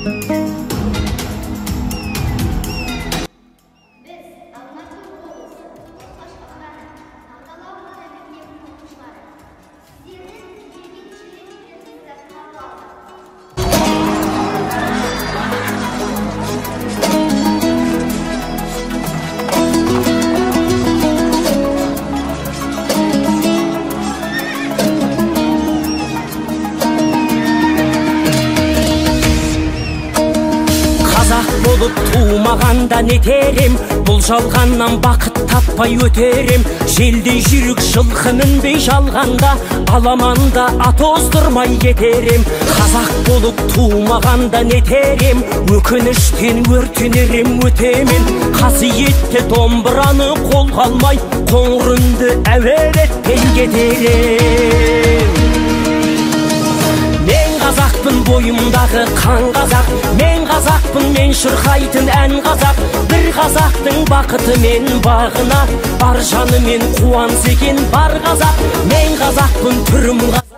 Біз, Алматы облысы, Балқаш ауданы, Салтала орта мектебінің оқушылары, сіздердің жіберген тілектеріңізді қабыл алдық. Қазақ болып тумағанда нетер ем, бұл жалғаннан бақыт таппай өтер ем. Желдей жүйрік жылқы мінбей жалғанда, аламанда ат оздырмай кетер ем. Қазақ болып тумағанда нетер ем, өкініштен өртенер ем өтемен. Қасиетті домбыраны қолға алмай, қоңыр үнді әуелетпей кетер ем. Мен қазақпын, бойымдағы қан қазақ, мен қазақпын, мен шырқайтын ән қазақ. Бір қазақтың бақыты мен бағына, бар жанымен қуанса екен бар қазақ. Мен қазақпын, түрім қазақ.